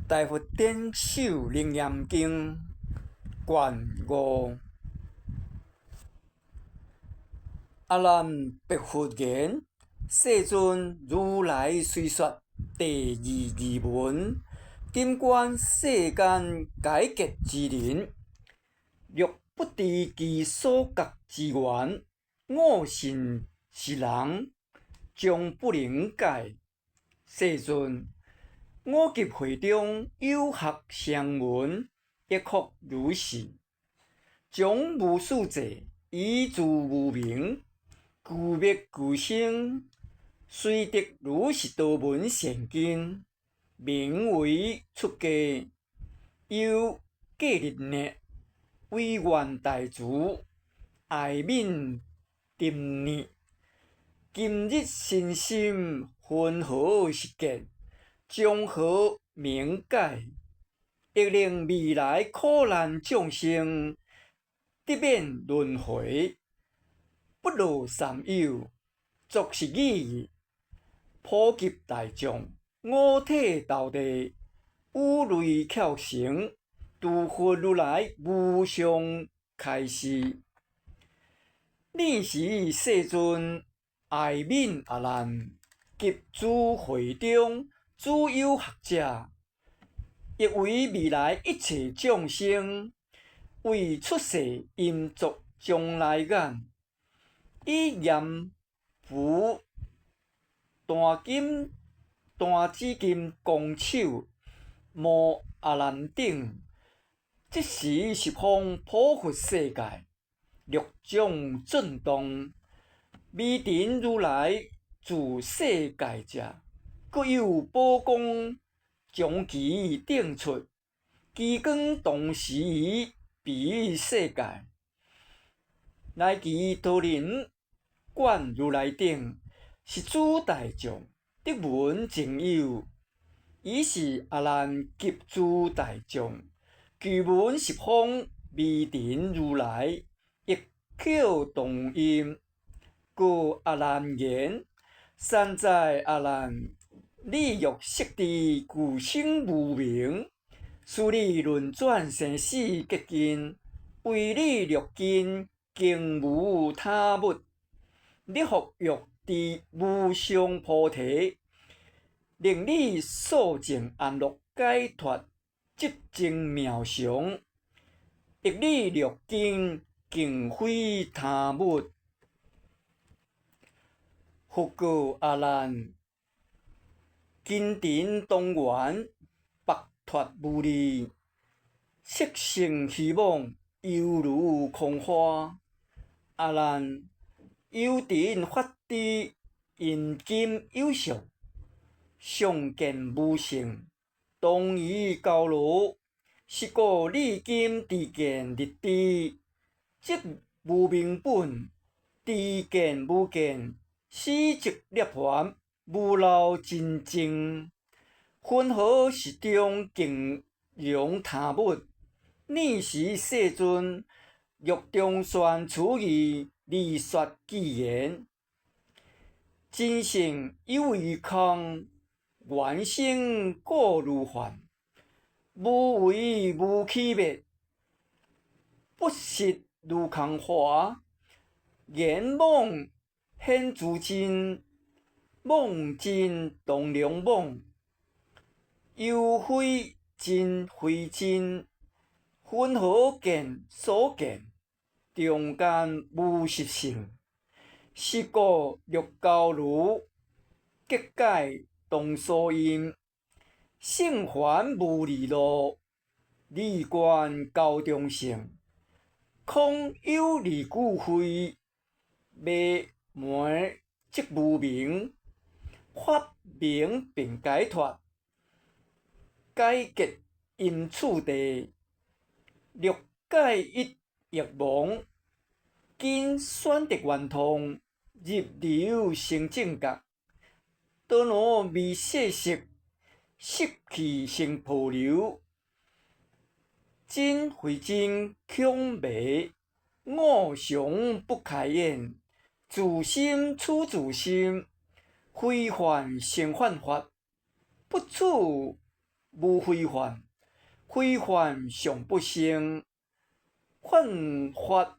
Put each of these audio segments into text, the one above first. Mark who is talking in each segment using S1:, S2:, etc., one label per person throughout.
S1: 大佛頂首楞嚴經卷五。阿難白佛言：世尊，如來雖說第二義門，今觀世間解結之人，若不知其所覺之緣，我信是人，終不能解。世尊，我及會中有學聲聞，亦復如是。將無始際，依住無明，求滅求生，雖得如是多聞善根，名為出家，猶過日涅，唯願大慈，哀憫沉溺。今日身心雲何是見？將何名解？欲令未來苦難眾生得免輪迴，不落三有，作是語，普及大眾，五體投地，五內翹成，諸佛如來無上開示。爾時世尊哀憫阿難及諸會中諸有學者，欲為未來一切眾生，為出世音作將來眼，以閻浮彈金彈指金剛手摩阿難頂，即時十方普佛世界，六掌震動，微塵如來住世界者，各有寶光從其頂出，其光同時於彼世界，來其陀林觀如來頂，是諸大眾得聞證有。爾時阿難及諸大眾，俱聞十方微塵如來異口同音，告阿難言：善哉阿難！你若識知俱生無明，使你輪轉生死結盡，唯你六根更無他物。你復欲知無上菩提，令你速證安樂解脫，寂靜妙常，亦你六根更非他物。佛告阿難：金塵當願，縛脫無二，色性虛妄，猶如空花。阿難，由塵發智，陰金有相，相見無性，當於高羅。是故你今知見立知，即無明本，知見無見，死即涅槃，無漏真正。雲何是中更容他物？爾時世尊欲重宣此義，而說偈言：真性有為空，緣生故如幻，無為無起滅，不實如空華。言妄顯諸真，妄真當量妄，猶非真非真，雲何見所見？中間無實性。是故六高盧結界當所因，聖凡無二路，離觀交中性，空有二句非，迷昧即無明，法明便解脫，解結陰次第，六界一亦亡，今選擇圓通，入流成正覺，多羅微細色，色氣成瀑流，真非真恐迷，五常不開演，自心處自心，非幻成幻法，不處無非梵，非梵尚不生。奮發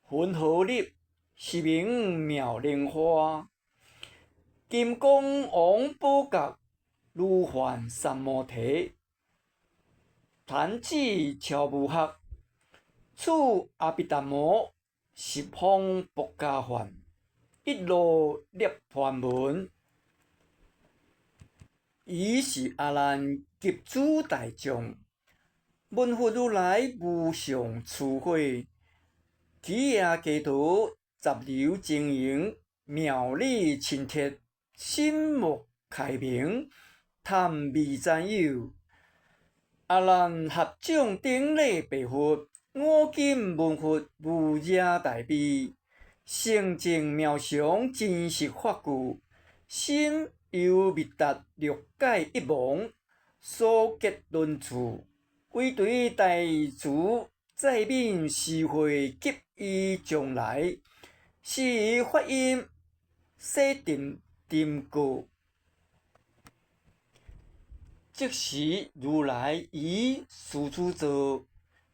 S1: 雲何粒，是名妙蓮花。金剛王寶覺，如梵三摩提，彈指超無學，此阿毗達摩十方薄伽梵，一路涅槃門。以是阿難及諸大眾，聞佛如來無上慈慧，祇夜伽陀雜流晶瑩，妙理親切，心目開明，貪味佔有。阿難合掌頂禮白佛：我今聞佛無量大悲，聖證妙常真實法故，心猶未達六界一亡，所結論處，唯對大慈載憫施惠及於將來，是以法音洗淨沉過。即時如來於師子座，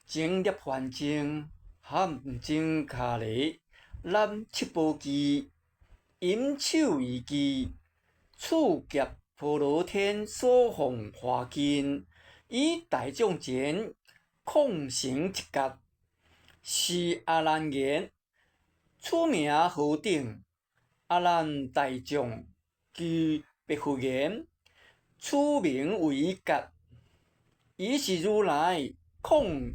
S1: 證涅槃證，含僧伽梨，攬七寶具，引手而具，處劫婆羅天所奉華巾，於大眾前空成一覺。是阿難言：此名何等？阿難大眾俱白佛言：此名為覺。以是如來空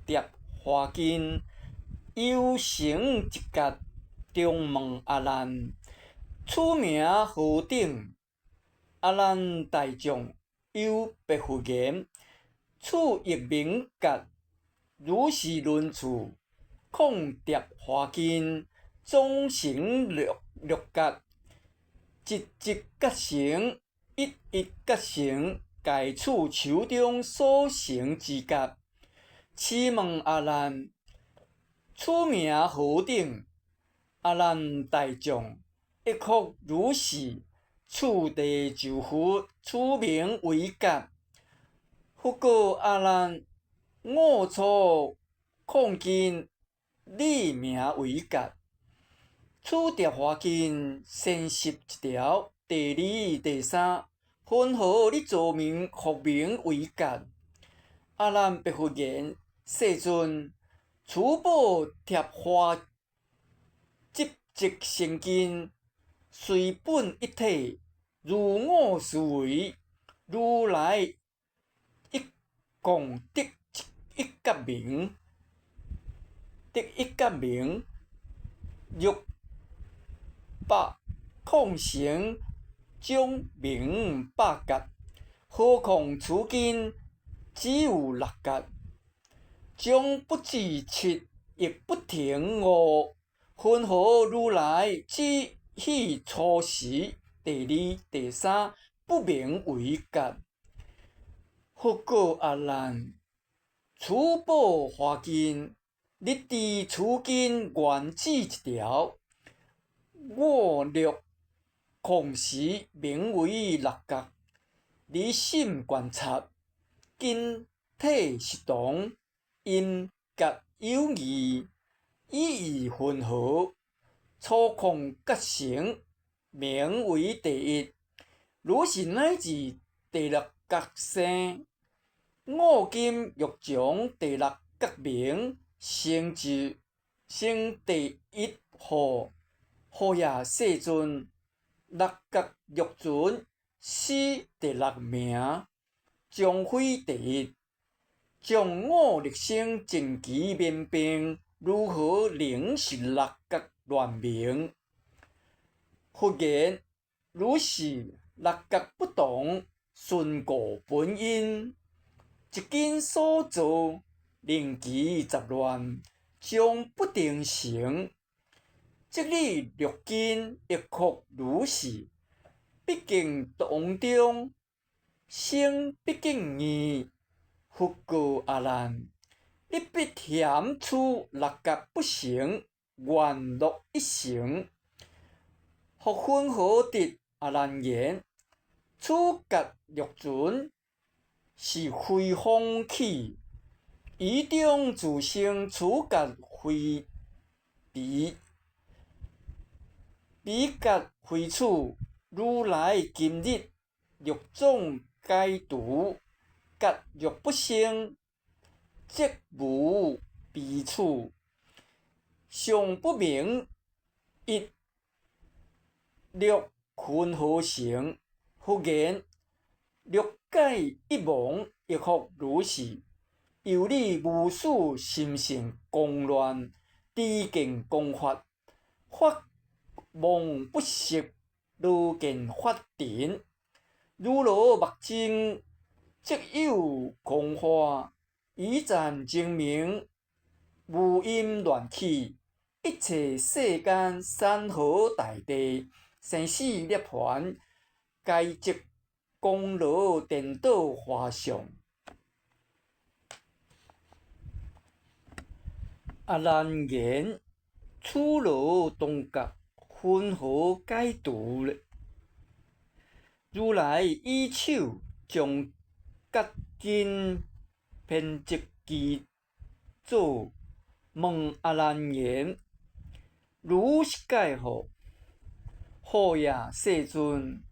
S1: 疊華巾，猶成一覺，重問阿難：此名何等？阿難大眾又白佛言：此亦名覺。如是論處，空疊華巾，總成六六覺，一一覺成，一一覺成，皆此手中所成之覺。試問阿難：此名何等？阿難大眾亦復如是，次第就佛，此名為覺。佛告阿難：五粗紺巾，你名為覺。此疊華巾，先攝一條，第二、第三，雲何你造名復名為覺？阿難白佛言：世尊，此寶疊華集積成巾，雖本一體，如我思維，如來一共得一覺名，得一覺名，六百空成總名百覺，何況此巾只有六覺，將不至七，亦不停五。雲何如來只許初時、第二、第三不名為覺？佛告阿難：此寶華巾，你知此巾原指一條，五六空時名為六覺。你心觀察，巾體實同，音覺有異，意義雲何？初空覺成，名為第一。如是乃至第六覺生，我今欲將第六覺名成就成第一號。好也，世尊，六覺欲尊是第六名，將非第一。將五力生真奇免病，如何能是六覺亂名？佛言：如是六覺不同，順故本因，一根所造，令其雜亂，將不定成。即彼六根亦復如是，畢竟當中生畢竟義。佛告阿難：你必嫌此六覺不成，願樂一成。復云何得？阿難言：此覺欲尊，是非風起，於中自生此覺非彼，彼覺非此。如來今日六種解除，覺若不生，則無彼此。尚不明一六雲何成？佛言：六解一亡，亦復如是。由汝無始心性光亂，知見光法，法望不識，樂見法塵。如羅目睛，則有空花，以讚精明，無陰亂起，一切世間山河大地，生死涅槃，皆即光羅顛倒華相。阿難言：此羅當覺，雲何解除咧？如來以手將覺根編織其座，問阿難言：如是解何？好也，世尊。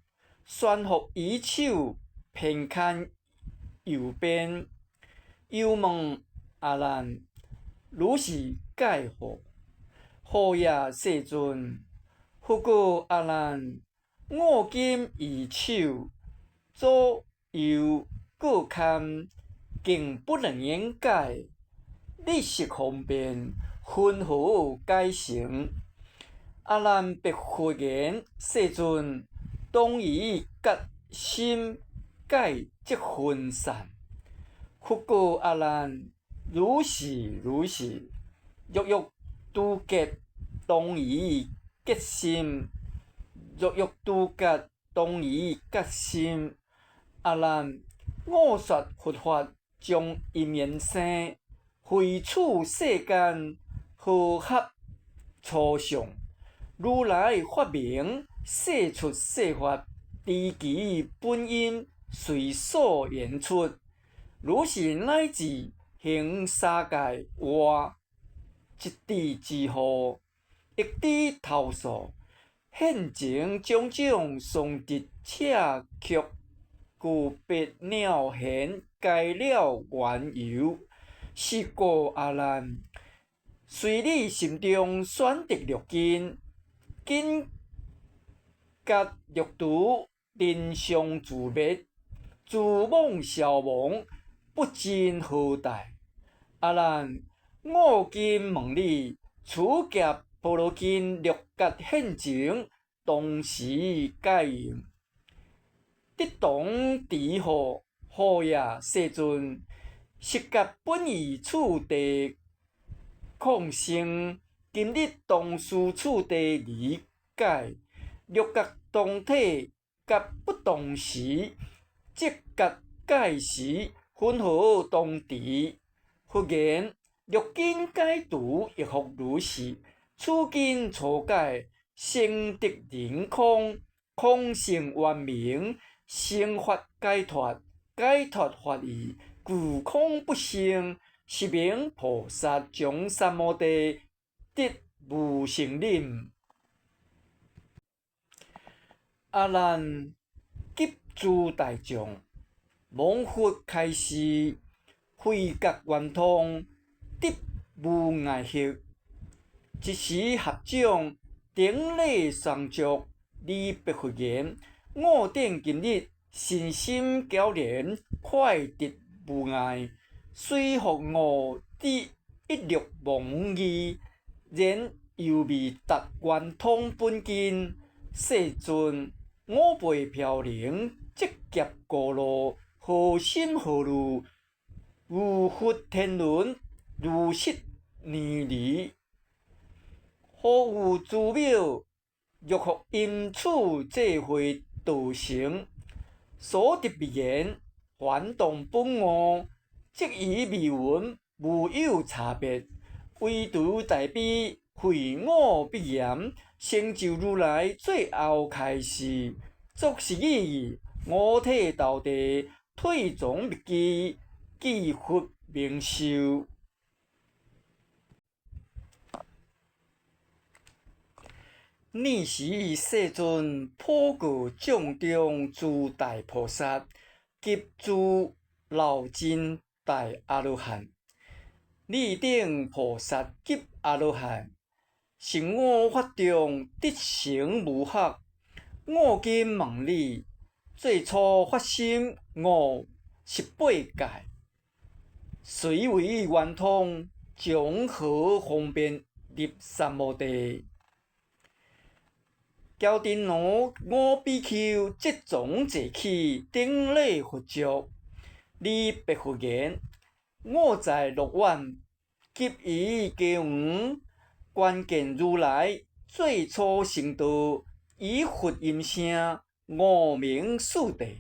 S1: 旋復以手偏牽右邊，又問阿難：如是解何？好也，世尊。佛告阿難：我今以手左右各牽，更不能言解。你悉方便，雲何解成？阿難白佛言：世尊，當以覺心解則分散。佛告阿難：如是如是。若欲除結，當以結心；若欲除覺，當以覺心。阿難，我說佛法從因緣生，非此世間和合粗相。如來發明世出世法，知其本因，隨所緣出。如是乃至行三界外，一智之後，欲知頭數，現前種種雙執赤曲，具白鳥現，皆了緣由。是故阿難，隨你心中選擇六根，根覺六除，真相自滅，諸妄消亡，不真何待？阿難，我今問你，此劫波羅根六覺現前，當時解用，得當知何？好也，世尊。是覺本於次第空性，今日當思次第而解。六覺當體，覺不同時，則覺解時，雲何當知？佛言：六根解除，亦復如是。此根初解，成得人空，空性圓明，成法解脫，解脫法義，具空不生，是名菩薩從三摩地得無生忍。阿難及諸大眾，蒙佛開示，慧覺圓通，得無礙行。一時合掌，頂禮雙足，禮白佛言：我等今日身心皎然，快得無礙，雖復悟得一六妄義，然猶未達圓通本根。世尊，五背飄零，積劫過路，何心何慮？如佛天倫，如是念離，何有諸妙？若復因此智慧道成，所得密言，還當本悟，則與未聞無有差別。唯除大悲，悔我必嚴，成就如來最後開示，作是意，五體投地，退藏密機，記佛明壽。爾時世尊普告眾中諸大菩薩及諸老真大阿羅漢：爾等菩薩及阿羅漢，是我法中得成無學。我今問汝：最初發心悟十八界，隨為圓通，從何方便入三摩地？憍陳那五比丘即從坐起，頂禮佛足，禮白佛言：我在樂苑及於家園，觀見如來最初成道，以佛音聲悟明四諦。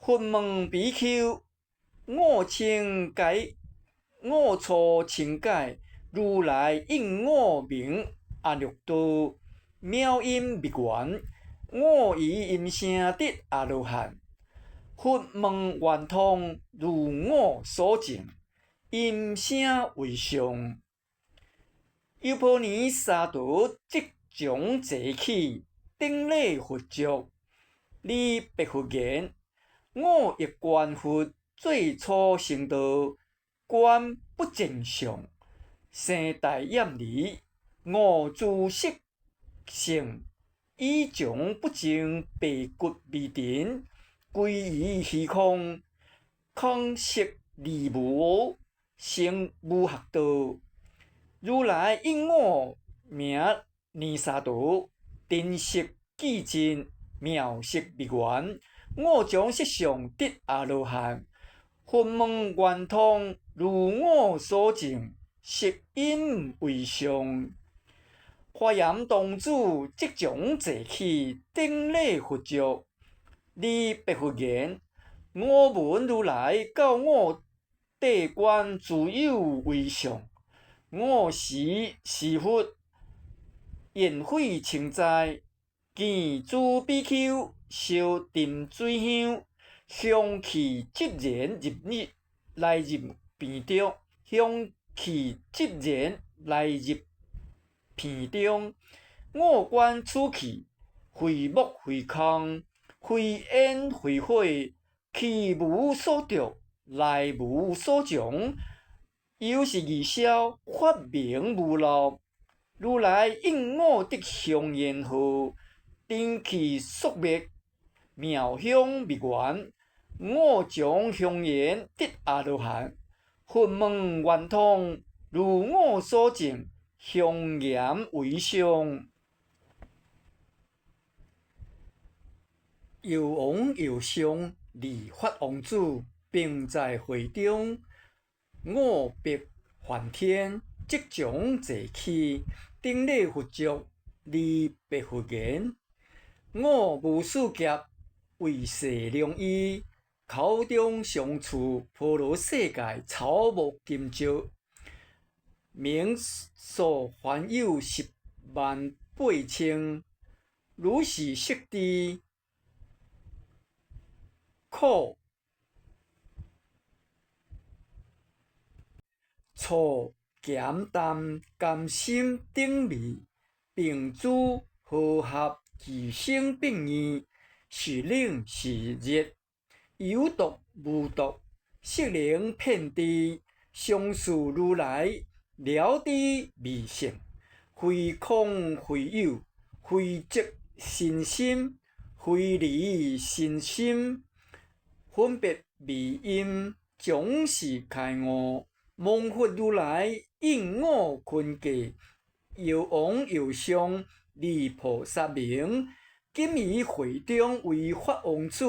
S1: 佛問比丘：我初稱解，如來應我名阿耨多。妙音密圓，我以音聲得阿羅漢。佛問圓通，如我所證，音聲為上。優婆尼沙陀即從坐起，頂禮佛足，禮白佛言：我亦觀佛最初成道，觀不淨相，生大厭離，悟諸色性，以將不淨白骨微塵，歸於虛空，空色離無，成無學道。如來應我名尼沙陀，真實寂靜，妙色密圓，我將色相得阿羅漢。佛問圓通，如我所證，色音為上。華嚴童子即從坐起，頂禮佛足，禮白佛言：我聞如來教我諦觀諸有為相，我時是佛，現慧清在，見諸比丘燒沉水香，香氣襲然入來入鼻中，香氣襲然來入鼻中。我觀此氣，非木非空，非煙非火，去無所得，來無所從，猶是二消，法名無漏。如來應我得香煙號，塵氣速滅，妙香密圓。我將香煙得阿羅漢。佛問圓通，如我所證，香焰為上。藥王藥上二法王子，並在會中，五百梵天即將坐起，頂禮佛足，禮白佛言：我無始劫為世良醫，口中常出婆羅世界草木金石，名數凡有10萬八千。如是悉知苦醋鹹淡甘辛等味，並諸和合俱生變異，是冷是熱，有毒無毒，悉能遍知，相似如來了知味性，非空非有，非即身心，非離身心，分別味音，總是開悟。蒙佛如來應我訓誡，藥王藥上二菩薩名，今於會中為法王子，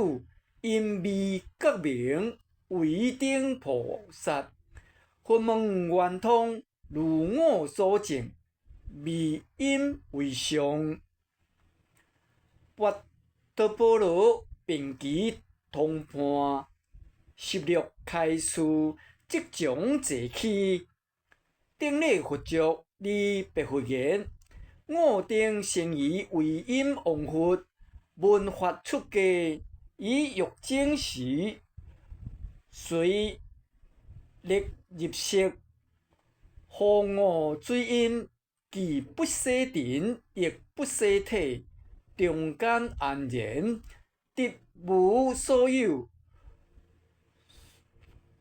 S1: 音味覺明，唯等菩薩。佛問圓通，如我所證，味音為上。跋陀婆羅並其同伴16開示，即將坐起，頂禮佛足，禮白佛言：我等先於唯音王佛，聞法出家，於欲終時，隨力入息，呼我水音，既不洗塵，亦不洗體，中間安然，得無所有，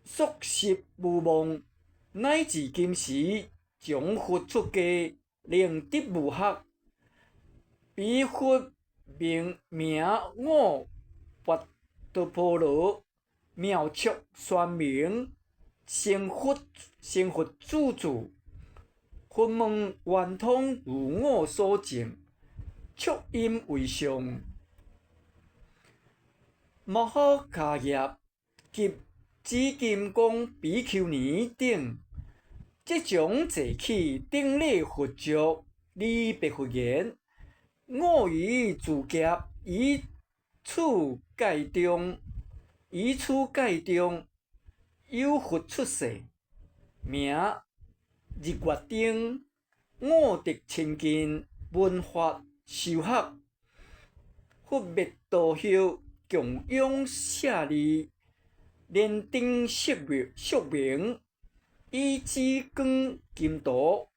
S1: 宿習無忘，乃至今時，從佛出家，能得無學。彼佛名名我跋陀婆羅，妙速宣明，成佛成佛住住，佛門圓通如我所證，速音為上。摩訶迦葉及紫金剛比丘尼等，即將坐起，頂禮佛足，禮白佛言：我於諸劫於此界中，於此界中有佛出世，名日月燈。我得親近聞法修學，佛滅度後，供養舍利，連燈續明，續明，以紫光金塗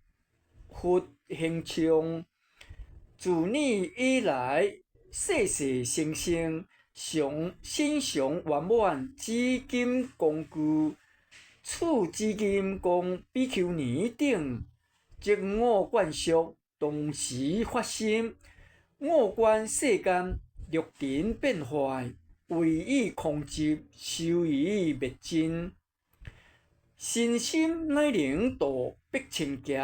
S1: 佛形像。自爾以來，世世生生，常身常圓滿紫金光具。此紫金剛比丘尼等，則我觀屬同時發心，我觀世間六塵變化，唯以空寂，修於滅盡。身心乃能度百千劫，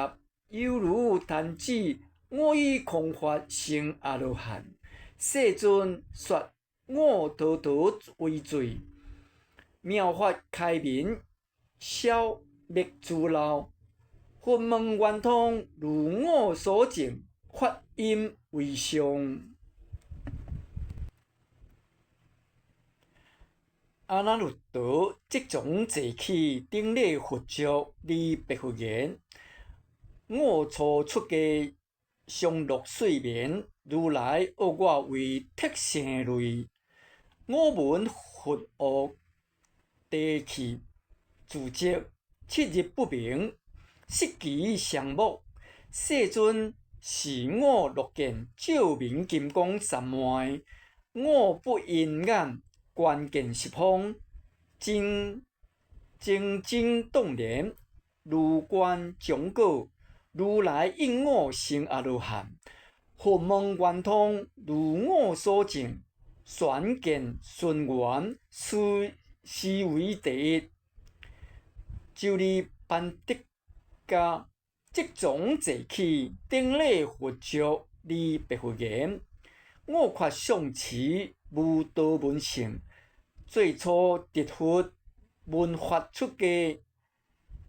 S1: 猶如彈指。我以空法成阿羅漢。世尊說我陀陀為最，妙法開明，消滅諸漏，佛門圓通，如我所證，法音為上。阿那律陀即從坐起，頂禮佛足，禮白佛言：我初出家，常樂睡眠，如來惡我為鐵城類。我聞佛惡地氣住寂，七日不明，失其雙目。世尊示我樂見照明金剛三昧，我不因眼觀見十方，精精精動然，如觀中果。如來應我成阿羅漢，佛門圓通，如我所證，宣見順緣，斯為第一。周利槃陀伽即從坐起，頂禮佛足，禮白佛言：我決相持無多聞性，最初得佛聞法出家，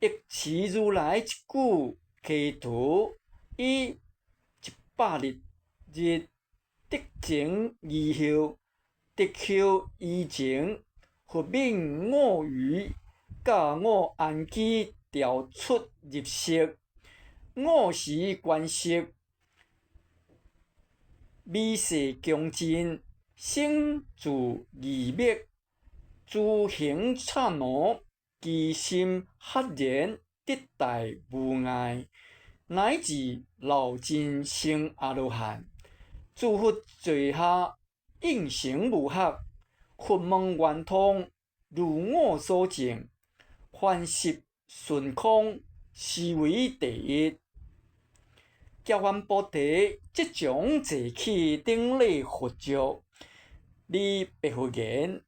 S1: 憶持如來一句。偈陀以100日日得成二後，得後依前，佛敏我語，教我安居調出入息。我時觀息，微細強盡，生住異滅，諸行剎那，其心赫然。得大無礙，乃至漏盡成阿羅漢。諸佛座下應成無學，佛門圓通，如我所證，凡十順空，是為第一。迦旃菩提即將坐起，頂禮佛足，禮白佛言：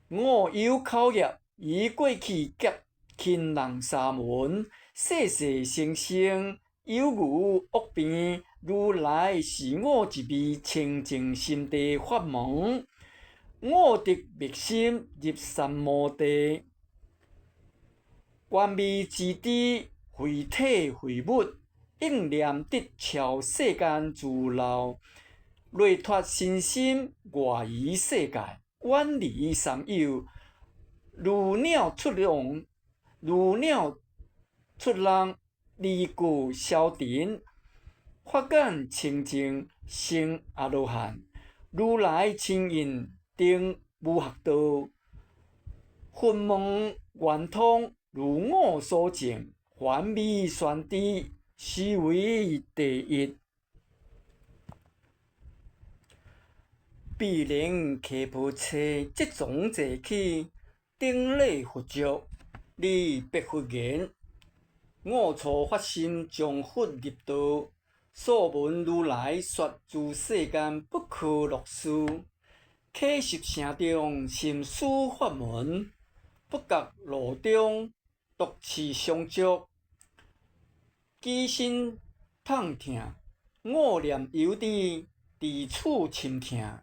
S1: 我有口業，於過去劫。親人沙門，世世生生有餘惡變，如來示我一味清淨心地法門，我得密心入三摩地，觀味之知，非體非物，應念得超世間諸漏，離脫身心外於世界，遠離三有，如鳥出籠。如鳥出籠，離垢消塵，法眼清淨，成阿羅漢。如來親印定無學道，佛門圓通，如我所證，凡美宣知，斯為第一。毗陵伽婆車即從坐起，頂禮佛足，禮白佛言：我初發心將佛入道，素聞如來說諸世間不可樂事，乞食城中深思法門，不覺路中毒刺相觸，幾身痛疼，我念憂智，佇此深疼。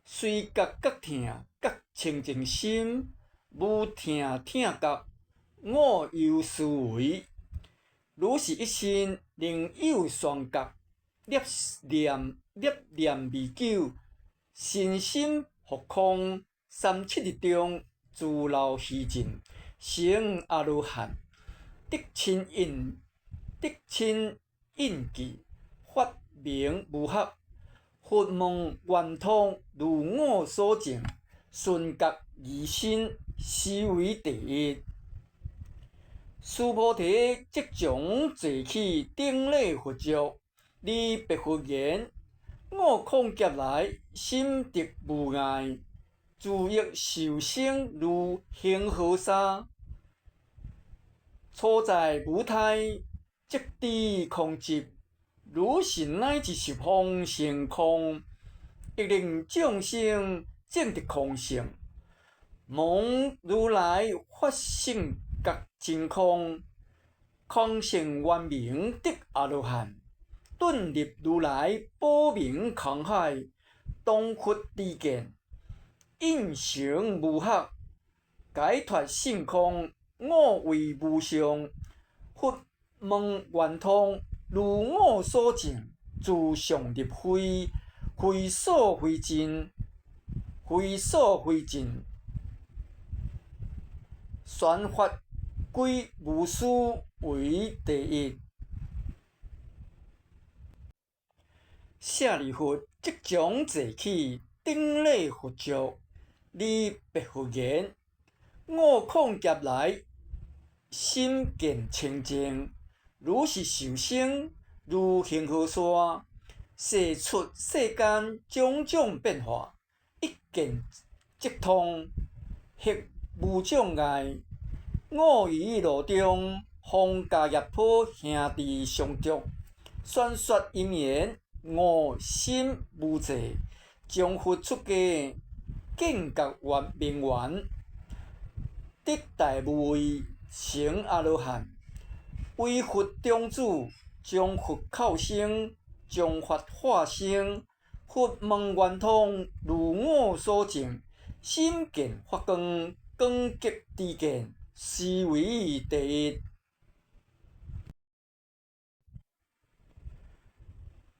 S1: 隨覺覺疼，覺清淨心，無疼疼覺，我猶思維。如是一身，能有雙覺，攝念攝念未久，身心復空，三七日中，諸漏虛盡，成阿羅漢，得親印，得親印記，法名無合。佛門圓通，如我所證，純覺二身，斯為第一。須菩提即從坐起，頂禮佛足，禮白佛言：我曠劫來，心得無礙，自憶受生如恆河沙，初在母胎，即知空寂。如是乃至十方成空，亦令眾生證得空性。蒙如來法性覺真空，空性圓明得阿羅漢，頓入如來寶明空海，當佛知見，應成無學，解脫性空，我為無上，佛門圓通。如我所證，自上入非，非所非盡，非所非盡，宣法歸無師為第一。舍利弗即將坐起，頂禮佛足，禮白佛言：我曠劫來，心見清淨。如是受生，如恆河沙，世出世間種種變化，一見即通，行無障礙。我於路中，逢迦葉婆兄弟相續，宣說因緣，我心無濟，將佛出家，見覺圓明圓，得大無畏，成阿羅漢。為佛種子，將佛口聲，將法化身，佛門圓通，如我所證，心見發光，廣極知見，斯為第一。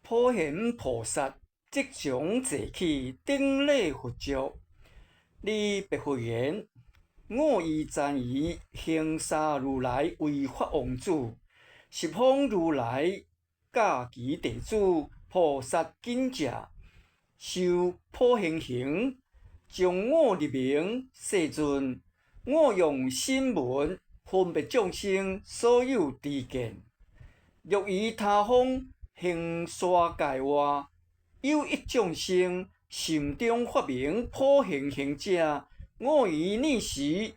S1: 普賢菩薩即將坐起，頂禮佛足，禮白佛言：我已讚歎恆沙如來為法王子，十方如來駕其弟子菩薩緊者，修普賢行，將我立名世尊。我用聲聞分別眾生所有知見。若於他方恆沙界外，有一眾生心中發明普賢行者，我於爾時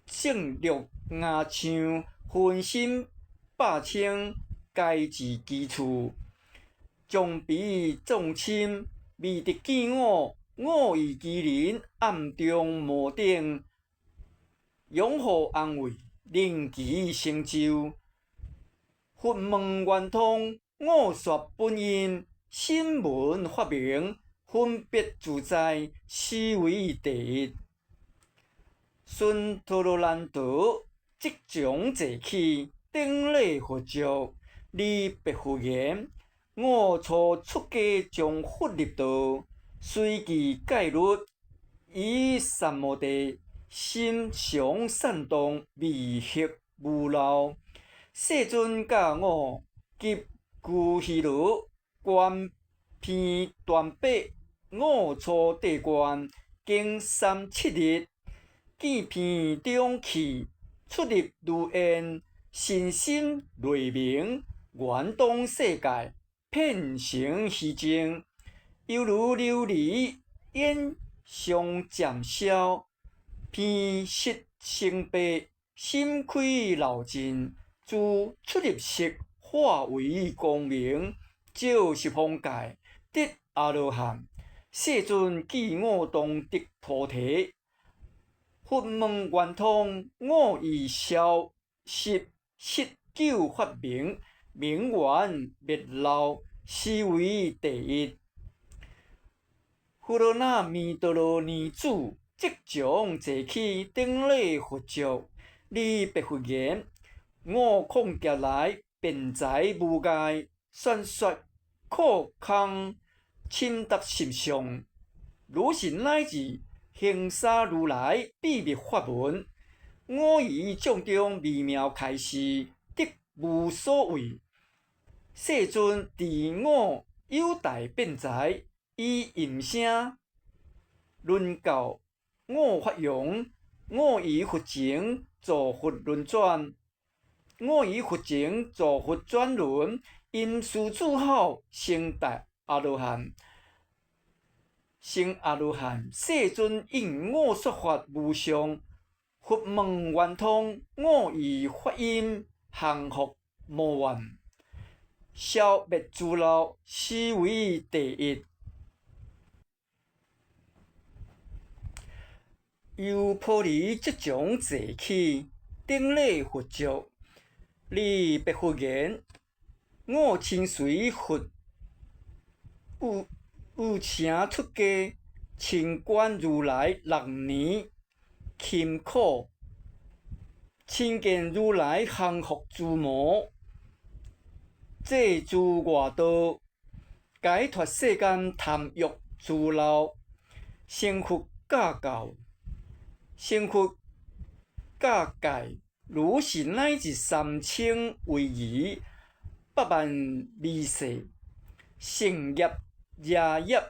S1: 正樂牙唱，分身百千，皆至其處，將彼眾親未得見我，我於其人暗中摩頂，擁護安慰，令其成就。佛門圓通，我說本因，聲聞發明，分別自在，斯為第一。孫陀羅難陀即將坐起，頂禮佛足，禮白佛言：我初出家將佛入道，隨其戒律，以三摩地，心常善動，未行無漏。世尊教我及俱尸羅觀遍斷臂，我初諦觀，經三七日，見鼻中氣出入如煙，身心雷鳴，圓當世界，遍成虛淨，猶如琉璃煙相漸消，鼻色成白，心開漏盡，自出入息化為光明，照十方界，得阿羅漢。世尊記我當得菩提，佛門圓通，我已消失失救法明，明圓滅漏，是為第一。富樓那彌多羅尼子即將坐起，頂禮佛足，禮白佛言：我曠劫來辯才無礙，宣說苦空，深達實相。如是乃至恆沙如來秘密法門，我於眾中微妙開示，得無所畏。世尊知我有大辯才，以音聲輪教我發揚，我於佛前助佛輪轉，我於佛前助佛轉輪，吟獅子吼，成大阿羅漢，成阿羅漢。世尊應我說法無上，佛門圓通，我以法音降伏魔怨，消滅諸漏，是為第一。優婆離即將坐起，頂禮佛足，禮白佛言：我親隨佛有成出家，親觀如來6年勤苦，親見如來降伏諸魔，濟諸外道，解脫世間貪欲諸漏，成佛教教，成佛教界，如是乃至三千威儀，百萬微細，成業夜業，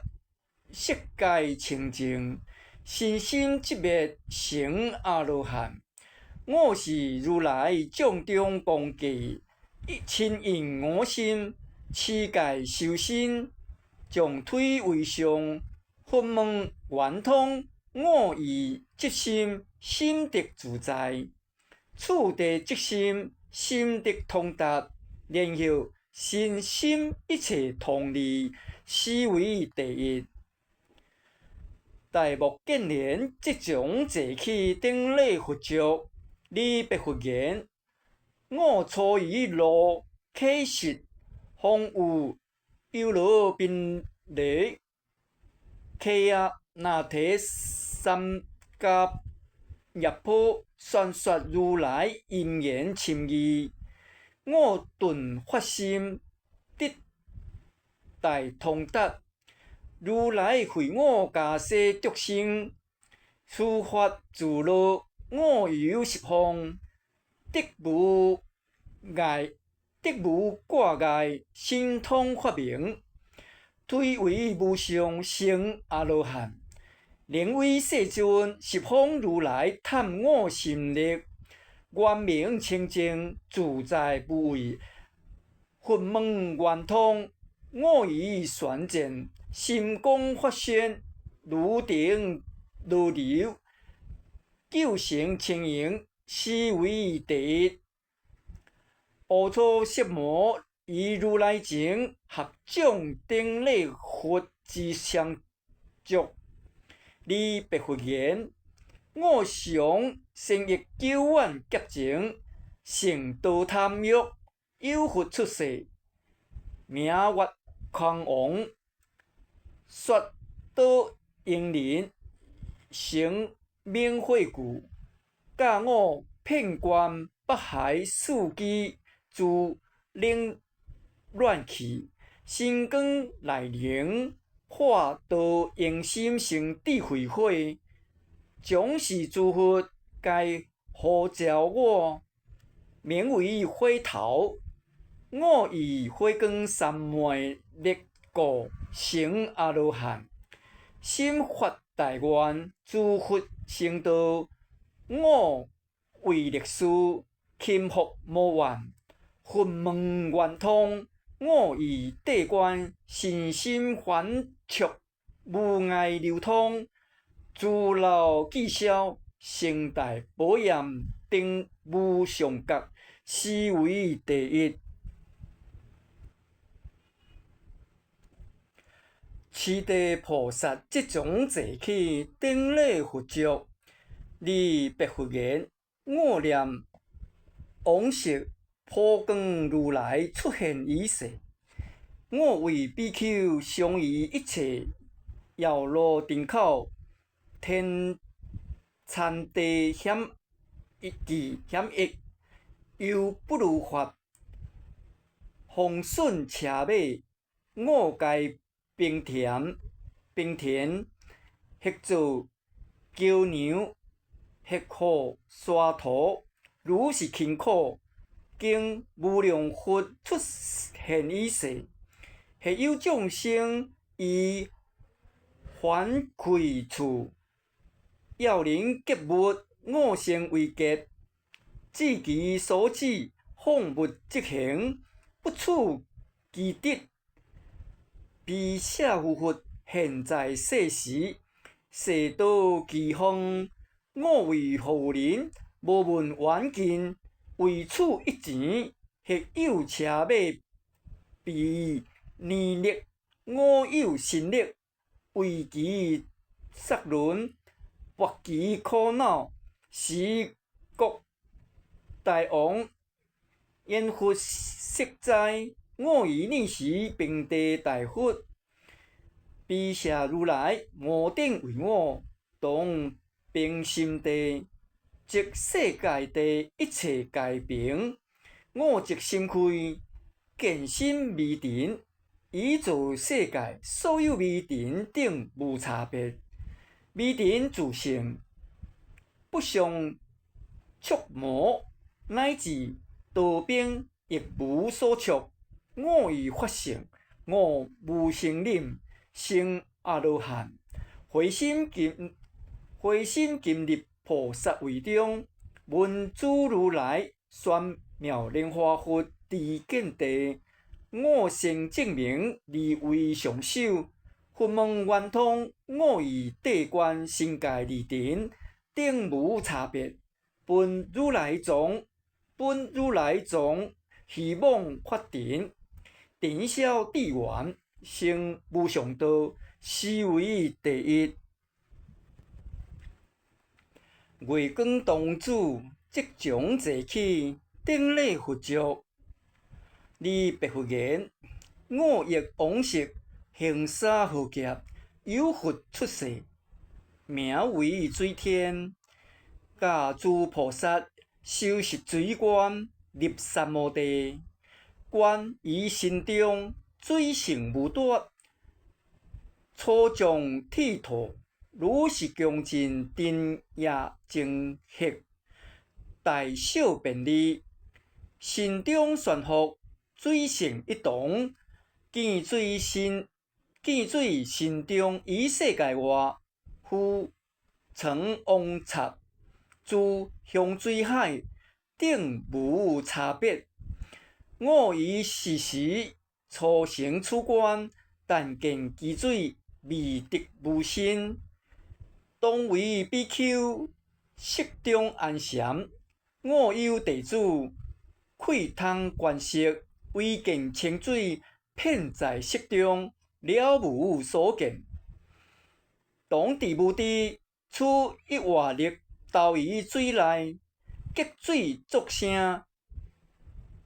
S1: 色界清淨，身心寂滅，成阿羅漢。我是如來眾中恭敬，親印我心，持戒修身，將推為上，佛門圓通，我以即心，心得自在。次第即心，心得通達，然後身心一切通利，是為第一。大目犍連即將坐起，頂禮佛足，禮白佛言：我初於羅乞食，方有優羅賓羅、契亞那提三迦葉婆宣說如來音言深義，我頓發心得大通達。如來惠我迦西眾生，施法自樂，我遊十方，得無礙，得無掛礙，神通法明，推為無上成阿羅漢。能為世尊，十方如來探我心力，圓明清淨，自在無畏，佛門圓通，我以宣戰，心光發現，如定如流，救成清瑩，是為第一。阿閦濕摩於如來前合掌頂禮佛之雙足，禮白佛言：我常生憶久遠劫前，成多貪欲，有佛出世，名月空王，說多英人，成明慧故，教我遍觀北海四機諸冷暖氣，神光內靈，化多應心生智慧火，總是諸佛皆呼召我，名為火頭。我以火光三昧力故，成阿羅漢，心發大願，諸佛成道，我為力士，勤伏無怨，佛門圓通。我於諦觀，身心反觸，無礙流通。諸漏既消，成大寶焰，登無上覺，斯為第一。持地菩薩即將坐起，頂禮佛足，禮白佛言：我念往昔普光如來出現於世，我為比丘，常於一切藥羅定口，天殘地險忌險役，猶不如法，風順車馬，我皆平田，平田，或造橋梁，或護沙陀，如是勤苦，經無量佛出現於世，或有眾生於煩潰處，要能結物，我成為結，至其所止，放物即行，不取其得。毗舍夫佛現在世時，世多飢荒，我為婦人，無問遠近，為取一錢，或有車馬備年力，我有神力，為其索輪，拔其苦惱，時國大王延佛息災。我於爾時平地大佛，毗舍如來摩頂為我，當平心地，即世界地一切皆平。我即心開，見心微塵，以造世界所有微塵等無差別，微塵自性不相觸摸，乃至刀兵亦無所觸。我以法性，我無生忍，成阿羅漢，回心今回心今入菩薩位中，聞諸如來宣妙蓮華佛知見地，我先證明而為上首，佛門圓通，我以諦觀身界二塵，等無差別，本如來藏，本如來藏，希望法塵。塵消智圓，成無上道，斯為第一。月光童子即將坐起，頂禮佛足，禮白佛言：我憶往昔恆沙浩劫，有佛出世，名為水天，教諸菩薩修習水觀，入三摩地。觀於心中，水性無奪，粗壯鐵土，如是強勁定也精血，大小便利，心中懸浮，水性一同，見水心，見水心中於世界外，浮塵王剎，諸香水海等無差別。我於是時初成此觀，但見其水未得無身，當為比丘，色中安禪。我有弟子，慧通觀色，唯見清水，遍在色中，了無所見。當智無知，取一瓦粒投於水內，激水作聲。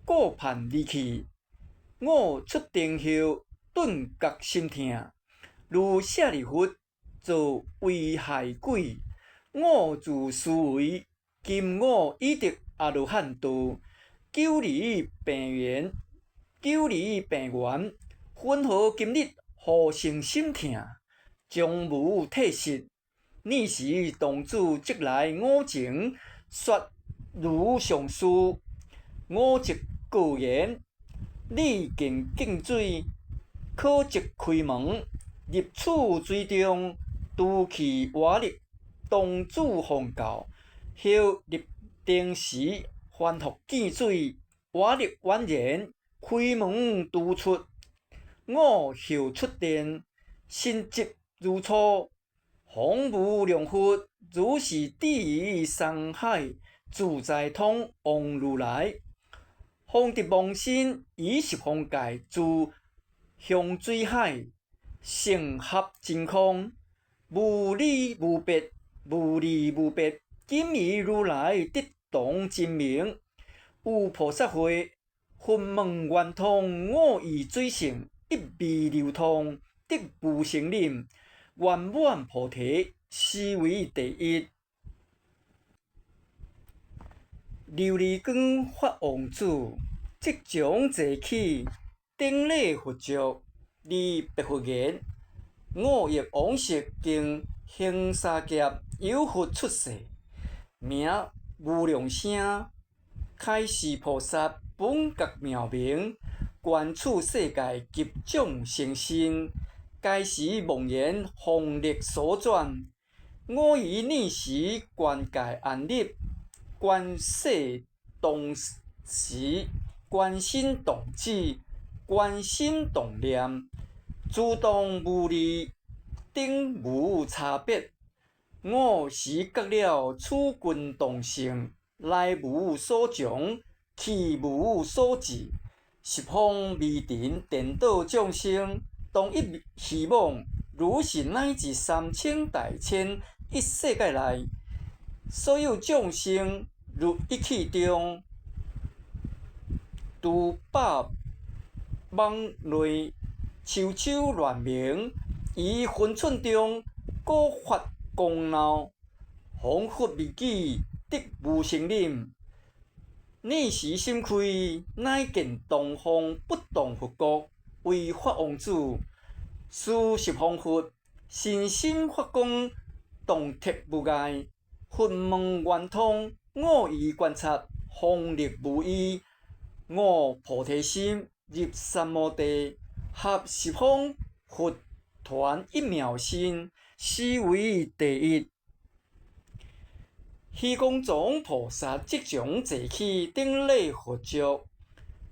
S1: 顧盼而去，我出定後，頓覺心痛，如舍利弗做危害鬼。我自思維，今我已得阿羅漢道，久離病源，久離病源，雲何今日復生心痛，終無退失。爾時童子即來我前，說如上事。我即告言：你見淨水，可即開門入此水中，除去瓦礫，童子奉教，後入定時，凡復見水，瓦礫蜿蜒，開門獨出。我後出定，身疾如初，方無量佛，如是智於山海，自在通王如來，方得亡身，以十方界諸香水海，成合真空，無離無別，無離無別。今於如來得同真名，有菩薩會，佛門圓通，五義水性，一味流通，得無生忍，圓滿菩提，斯為第一。琉璃光法王子，即將坐起，頂禮佛足，禮白佛言：我憶往昔經行沙劫，有佛出世，名無量聲，開示菩薩本覺妙明，觀處世界及眾生心，皆時妄言風力所轉。我於爾時觀界安立，觀世動時，觀身動止，觀心動念，諸動無二，頂無差別。我時覺了此群動性，來無所從，去無所至。十方微塵顛倒眾生，同一虛妄，如是乃至三千大千億世界內，所有眾生入一氣中，諸百蟒類，秋秋亂鳴，於分寸中，果發光鬧，彷彿未起，得無生忍。爾時心開，乃見東方不動佛國，為法王子，師十方佛，身心發光，動徹無礙，佛門圓通，我於觀察，方力無異。我菩提心入三摩地，合十方佛團一妙身，斯為第一。虛空藏菩薩即將坐起，頂禮佛足，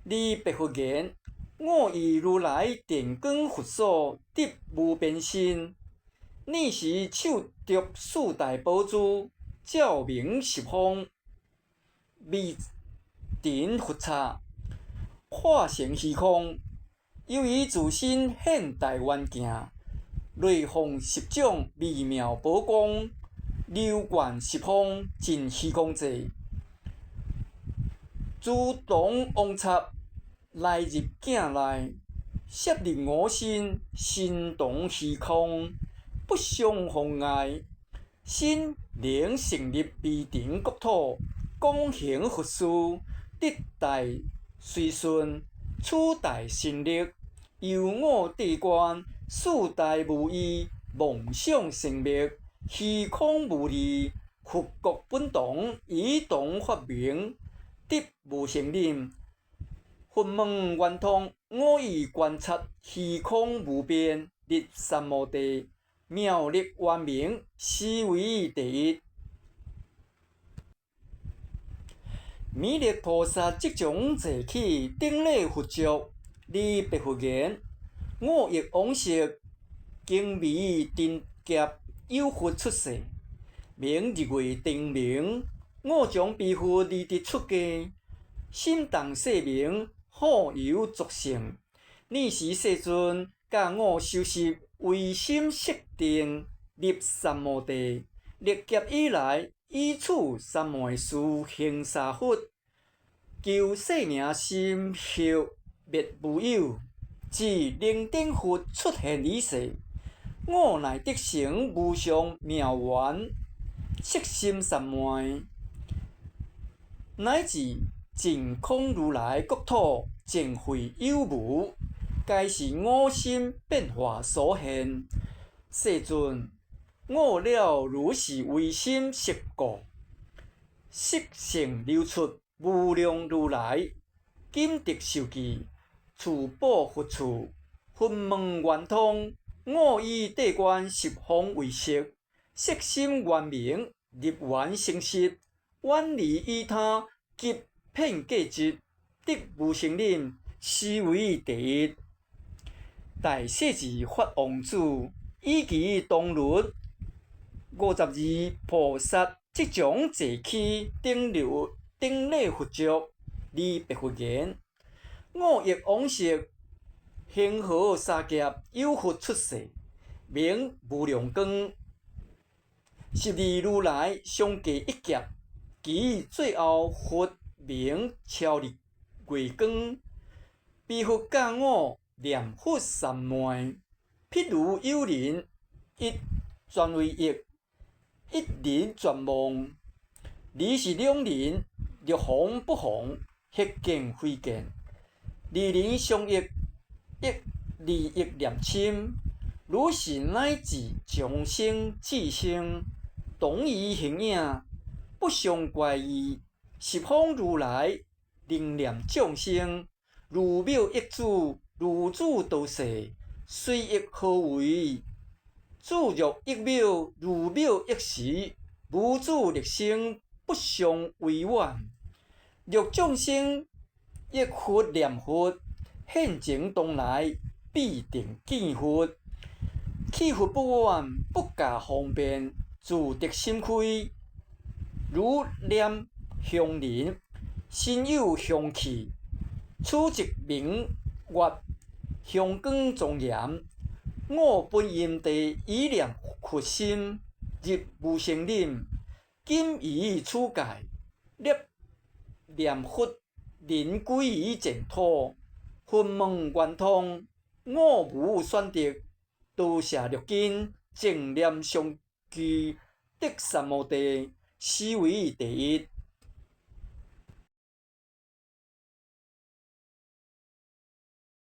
S1: 禮白佛言：我於如來電光佛所得無邊身。爾時手搫四大寶珠，照明十方微塵佛剎，化成虛空。由於自身現大圓鏡，雷放十種微妙寶光，流貫十方盡虛空界，諸同王剎來入鏡內，攝入我身，身同虛空，不相妨礙。身能成立微塵國土，廣行佛事，得大隨順，取大神力，由我諦觀，四大無異，妄想生滅，虛空無二，佛國本同，以同法明，得無生忍，佛門圓通，我以觀察虛空無邊，入三摩地，妙力圓明，斯為第一。彌勒菩薩即將坐起，頂禮佛足，禮白佛言：我憶往昔經微塵劫，有佛出世，名日月燈明。我將彼佛而得出家，心動世明，好遊作勝。爾時世尊教我修習唯心色定，入三摩地。歷劫以來，以此三昧事行沙佛，求世名心後滅無有，至靈頂佛出現於世，我乃得成無上妙圓色心三昧，乃至盡空如來國土淨慧有無，皆是我心變化所現。世尊，我了如是唯心色故，色性流出無量如來，今得受記，賜寶佛處，佛門圓通。我以諦觀十方唯識，色心圓明，入圓成實。遠離依他及遍計執，得無生忍，是為第一。大勢至法王子，以其當律52菩薩即將坐起，頂禮頂禮佛足，禮白佛言：我憶往昔，恆河沙劫，有佛出世，名無量光。十二如來相繼一劫，其最後佛名超日月光。彼佛教我念佛三昧。譬如有人一轉為憶，一人轉妄，二是兩人若逢不逢，或見非見，二人相憶，亦二憶念深。如是乃至眾生自性，同一形影，不相乖異。十方如來能念眾生，如妙憶主，如主導世，隨欲何為？諸若一秒，如秒憶時，無諸力生，不相違遠。若眾生憶佛念佛，現前當來必定見佛。去佛不遠，不假方便，自得心開，如念香人，身有香氣，此即明月香光莊嚴。我本因地以念佛心入無生忍，今於此界立念佛人歸於淨土，佛門圓通，我無選擇，多謝六根，正念相繼，得三摩地，是為第一。